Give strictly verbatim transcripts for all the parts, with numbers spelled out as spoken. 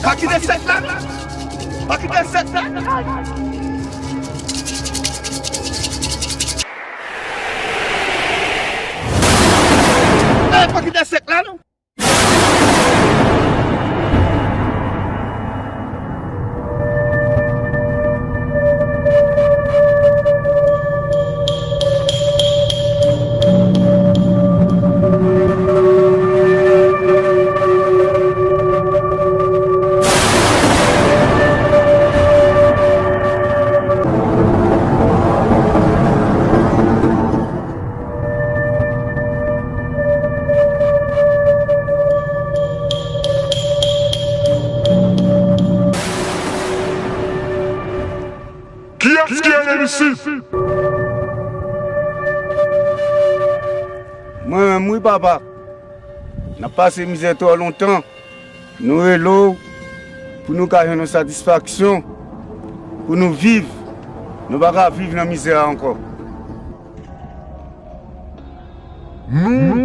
Pa kite sèk la non. Pa kite sèk la. Ey, pa kite sèk la non. Kiyès ki ale isit? Mwen menm wi papa. N ap pase mizè twò lontan. Nou rele w pou nou ka jwenn yon satisfaksyon, pou nou viv. Nou pa ka viv nan mizè a ankò. Nou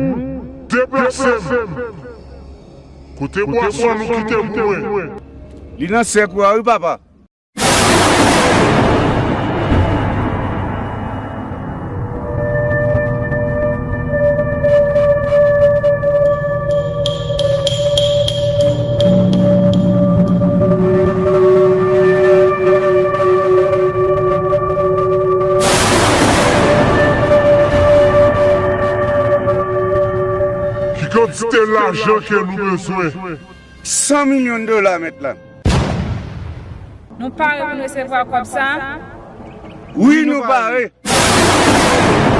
deplase n. Kote bwason an nou kite pou mwen? Li nan sèk ou a wi papa. Ki kantite lajan ke nou bezwen? San milyon dola, mèt la. Nou pare pou n resevwa kòb sa a? Wi, nou pare.